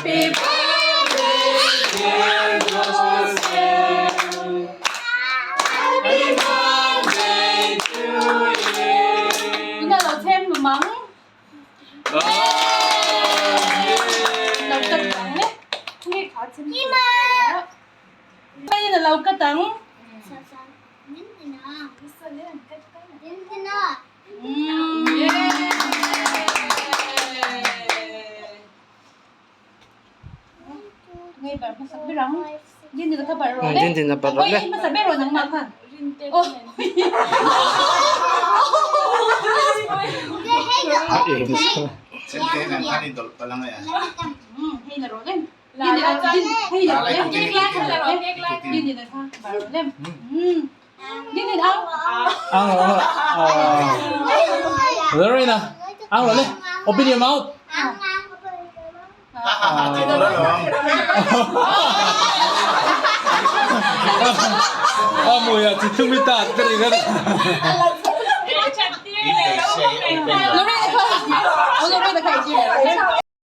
Happy birthday dear Joseph. Happy birthday to you. Tuna lo chhem lu mang. Lo cut ang le. Nge kha chhem. Mai na lo cut ang. Lorena, ang rồi lên. Open your mouth. A mùi à, chỉ thương mi tạt cái gì cái. Lorena, Lorena,